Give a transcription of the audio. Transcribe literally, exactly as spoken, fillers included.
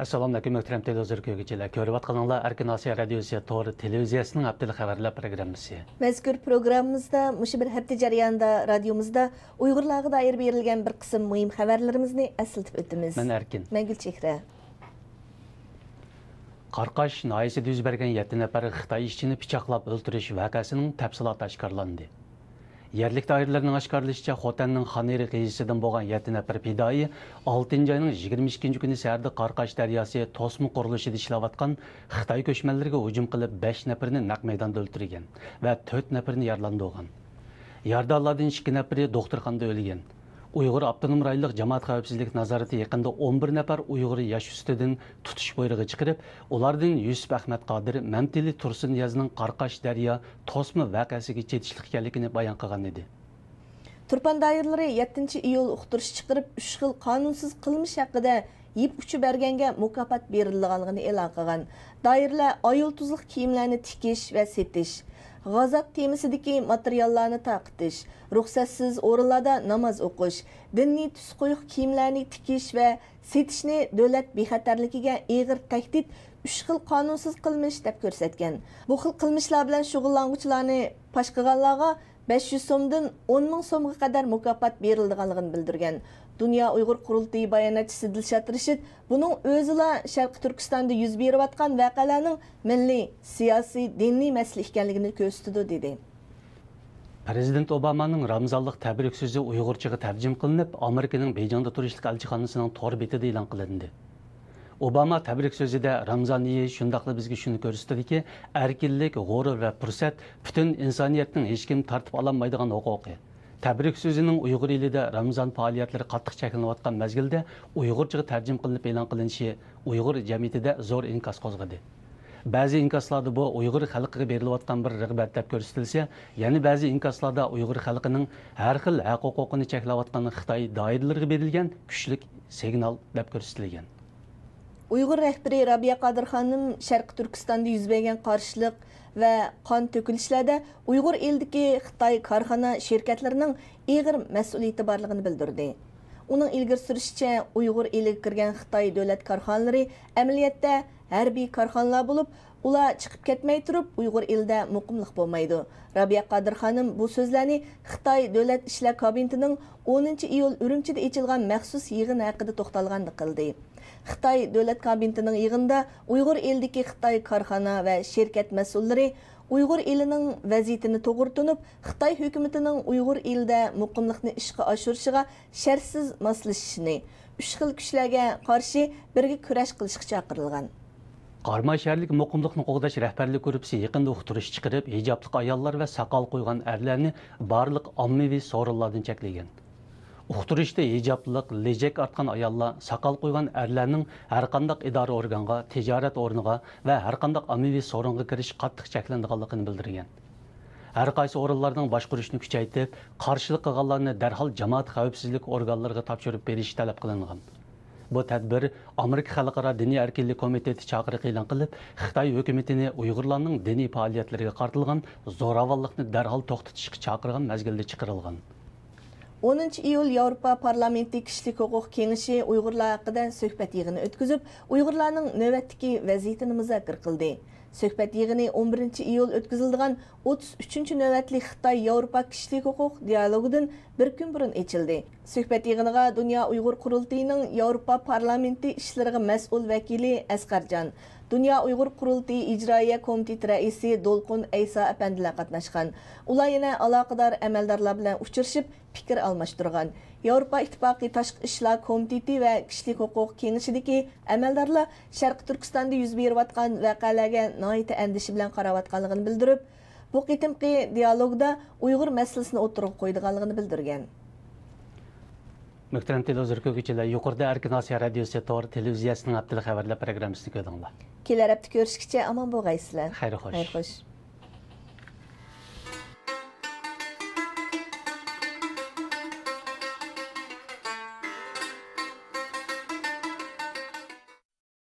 ئەسسالامۇئەلەيكۇم، مۆھتەرەم تېلېۋىزور كۆرگۈچىلەر. كۆرۈۋاتقىنىڭلار ئەركىن ئاسىيا رادىيوسى تور تېلېۋىزىيەسىنىڭ ھەپتىلىك خەۋەرلەر پروگراممىسى. مەزكۇر پروگراممىمىزدا مۇشۇ بىر ھەپتە جەريانىدا رادىيومىزدا ئۇيغۇرلارغا دائىر بېرىلگەن بىر قىسىم مۇھىم خەۋەرلىرىمىزنى ئەسلىتىپ ئۆتىمىز. مەن ئەركىن. مەن گۈلچېھرە. قاراقاش ناھىيەسىدە يۈز بەرگەن يەتتە نەپەر خىتاي ئىشچىنى پىچاقلاپ ئۆلتۈرۈش ۋەقەسىنىڭ تەپسىلاتى ئاشكارىلاندى. يەرلىك دائىرىلەرنىڭ ئاشكارىلىشىچە، خوتەننىڭ خانئېرىق يېزىسىدىن بولغان يەتتە نەپەر پىدائىي ئالتىنچى ئاينىڭ يىگىرمە ئىككىنچى كۈنى سەھەردە قاراقاش دەرياسى توسما قۇرۇلۇشىدا ئىشلەۋاتقان خىتاي كۆچمەنلىرىگە ھۇجۇم قىلىپ، بەش نەپىرىنى نەق مەيداندا ئۆلتۈرگەن ۋە تۆت نەپىرىنى يارىلاندۇرغان. يارىدارلاردىن ئىككى نەپىرى دوختۇرخانىدا ئۆلگەن. ئۇيغۇر ئاپتونوم رايونلۇق جامائەت خەۋپسىزلىك نازارىتى يېقىندا ئون بىر نەپەر ئۇيغۇر ياش ئۈستىدىن تۇتۇش بۇيرۇقى چىقىرىپ، ئۇلاردىن يۈسۈپ ئەخمەت قادىر، مەمتىلى تۇرسۇننىيازنىڭ قاراقاش دەريا توسما ۋەقەسىگە چېتىشلىق ئىكەنلىكىنى بايان قىلغان ئىدى. تۇرپان دائىرىلىرى يەتتىنچى ئىيۇل ئۇقتۇرۇش چىقىرىپ، ئۈچ خىل قانۇنسىز قىلمىش ھەققىدە يىپ ئۇچى بەرگەنگە مۇكاپات بېرىلىدىغانلىقىنى ئېلان قىلغان. دائىرىلەر ئايۇلتۇزلۇق كىيىملەرنى تىكىش ۋە سېتىش، غازات تېمىسىدىكى ماتېرىياللارنى تارقىتىش، رۇخسەتسىز ئورۇنلاردا ناماز ئوقۇش، دىنىي تۈس قويۇق كىيىملەرنى تىكىش ۋە سېتىشنى دۆلەت بىخەتەرلىكىگە ئېغىر تەھدىت، ئۈچ خىل قانۇنسىز قىلمىش دەپ كۆرسەتكەن. بۇ خىل قىلمىشلار بىلەن شۇغۇللانغۇچىلارنى پاش قىلغانلارغا بەش يۈز سومدىن ئون مىڭ سومغا قەدەر مۇكاپات بېرىلىدىغانلىقىنى بىلدۈرگەن. دۇنيا ئۇيغۇر قۇرۇلتىيى باياناتچىسى دىلشات رىشىت بۇنىڭ ئۆزىلا شەرقىي تۈركىستاندا يۈز بېرىۋاتقان ۋەقەلەرنىڭ مىللىي، سىياسىي، دىنىي مەسىلە ئىكەنلىكىنى كۆرسىتىدۇ، دېدى. پىرېزىدېنت ئوبامانىڭ رامزانلىق تەبرىك سۆزى ئۇيغۇرچىغا تەرجىمە قىلىنىپ، ئامېرىكىنىڭ بېيجىڭدا تۇرۇشلۇق ئەلچىخانىسىنىڭ تور بېتىدە ئېلان قىلىندى. ئوباما تەبرىك سۆزىدە رامزان ئېيى شۇنداقلا بىزگە شۇنى كۆرسىتىدۇكى، ئەركىنلىك، غۇرۇر ۋە پۇرسەت پۈتۈن ئىنسانىيەتنىڭ ھېچكىم تارتىپ ئالالمايدىغان ھوقۇقى. تەبرىك سۆزىنىڭ ئۇيغۇر ئېلىدە رامزان پائالىيەتلىرى قاتتىق چەكلىنىۋاتقان مەزگىلدە ئۇيغۇرچىغا تەرجىمە قىلىنىپ ئېلان قىلىنىشى ئۇيغۇر جەمئىيىتىدە زور ئىنكاس قوزغىدى. بەزى ئىنكاسلاردا بۇ ئۇيغۇر خەلقىگە بېرىلىۋاتقان بىر رىغبەت دەپ كۆرسىتىلسە، يەنە بەزى ئىنكاسلاردا ئۇيغۇر خەلقىنىڭ ھەر خىل ھەق-ھوقۇقىنى چەكلەۋاتقان خىتاي دائىرىلىرىگە بېرىلگەن كۈچلۈك سىگنال دەپ كۆرسىتىلگەن. ئۇيغۇر رەھبىرى رابىيە قادىر خانىم شەرقىي تۈركىستاندا يۈز بەرگەن قارشىلىق ۋە قان تۆكۈلۈشلەردە ئۇيغۇر ئېلىدىكى خىتاي كارخانا شىركەتلىرىنىڭ ئېغىر مەسئۇلىيىتى بارلىقىنى بىلدۈردى. ئۇنىڭ ئىلگىرى سۈرۈشىچە، ئۇيغۇر ئېلىگە كىرگەن خىتاي دۆلەت كارخانىلىرى ئەمەلىيەتتە ھەربىي كارخانىلار بولۇپ، ئۇلار چىقىپ كەتمەي تۇرۇپ ئۇيغۇر ئېلىدە مۇقىملىق بولمايدۇ. رابىيە قادىر خانىم بۇ سۆزلەرنى خىتاي دۆلەت ئىشلار كابىنېتىنىڭ ئونىنچى ئىيۇل ئۈرۈمچىدە ئېچىلغان مەخسۇس يىغىن ھەققىدە توختالغاندا قىلدى. خىتاي دۆلەت كابىنېتىنىڭ يىغىنىدا ئۇيغۇر ئېلىدىكى خىتاي كارخانا ۋە شىركەت مەسئۇللىرى ئۇيغۇر ئېلىنىڭ ۋەزىيىتىنى توغرا تونۇپ، خىتاي ھۆكۈمىتىنىڭ ئۇيغۇر ئېلىدە مۇقىملىقنى ئىشقا ئاشۇرۇشىغا شەرتسىز ماسلىشىشىنى، ئۈچ خىل كۈچلەرگە قارشى بىرگە كۈرەش قىلىشقا چاقىرىلغان. قاراماي شەھەرلىك مۇقىملىقنى قوغداش رەھبەرلىك گۇرۇپپىسى يېقىندا ئۇقتۇرۇش چىقىرىپ، ھىجابلىق ئاياللار ۋە ساقال قويغان ئەرلەرنى بارلىق ئاممىۋى سورۇنلاردىن چەكلىگەن. ئۇقتۇرۇشتا ھىجابلىق، لېجەك ئارتقان ئاياللار، ساقال قويغان ئەرلەرنىڭ ھەرقانداق ئىدارە ئورگانغا، تىجارەت ئورنىغا ۋە ھەرقانداق ئاممىۋى سورۇنغا كىرىش قاتتىق چەكلىنىدىغانلىقىنى بىلدۈرگەن. ھەر قايسى ئورۇنلارنىڭ باشقۇرۇشىنى كۈچەيتىپ، قارشىلىق قىلغانلارنى دەرھال جامائەت خەۋپسىزلىك ئورگانلىرىغا تاپشۇرۇپ بېرىش تەلەپ قىلىنغان. بۇ تەدبىر ئامېرىكا خەلقئارا دىنىي ئەركىنلىك كومىتېتى چاقىرىق ئېلان قىلىپ، خىتاي ھۆكۈمىتىنى ئۇيغۇرلارنىڭ دىنىي پائالىيەتلىرىگە قارىتىلغان زوراۋانلىقنى دەرھال توختىتىشقا چاقىرغان مەزگىلدە چىقىرىلغان. ئونىنچى ئىيۇل ياۋروپا پارلامېنتى كىشىلىك ھوقۇق كېڭىشى ئۇيغۇرلار ھەققىدە سۆھبەت يىغىنى ئۆتكۈزۈپ، ئۇيغۇرلارنىڭ نۆۋەتتىكى ۋەزىيىتىنى مۇزاكىرە قىلدى. سۆھبەت يىغىنى ئون بىرىنچى ئىيۇل ئۆتكۈزۈلىدىغان ئوتتۇز ئۈچىنچى نۆۋەتلىك خىتاي ياۋروپا كىشىلىك ھوقۇق دىئالوگىدىن بىر كۈن بۇرۇن ئېچىلدى. سۆھبەت يىغىنىغا دۇنيا ئۇيغۇر قۇرۇلتىيىنىڭ ياۋروپا پارلامېنتى ئىشلىرىغا مەسئۇل ۋەكىلى ئەسقەرجان، دۇنيا ئۇيغۇر قۇرۇلتىيى ئىجرائىيە كومىتېتى رەئىسى دولقۇن ئەيسا ئەپەندىلەر قاتناشقان. ئۇلار يەنە ئالاقىدار ئەمەلدارلار بىلەن ئۇچرىشىپ، پىكىر ئالماشتۇرغان. ياۋروپا ئىتتىپاقى تاشقى ئىشلار كومىتېتى ۋە كىشىلىك ھوقۇق كېڭىشىدىكى ئەمەلدارلار شەرقىي تۈركىستاندا يۈز بېرىۋاتقان ۋەقەلەرگە ناھايىتى ئەندىشە بىلەن قاراۋاتقانلىقىنى بىلدۈرۈپ، بۇ قېتىمقى دىئالوگدا ئۇيغۇر مەسىلىسىنى ئوتتۇرىغا قويىدىغانلىقىنى بىلدۈرگەن. مۆھتەرەم تېلېۋىزور كۆرگۈچىلەر، يۇقىرىدا ئەركىن ئاسىيا رادىيوسى تور تېلېۋىزىيەسىنىڭ ھەپتىلىك خەۋەرلەر پروگراممىسىنى كۆردۈڭلار. كېلەر ھەپتە كۆرۈشكىچە ئامان بولغايسىلەر. خەير خوش. خەير خوش.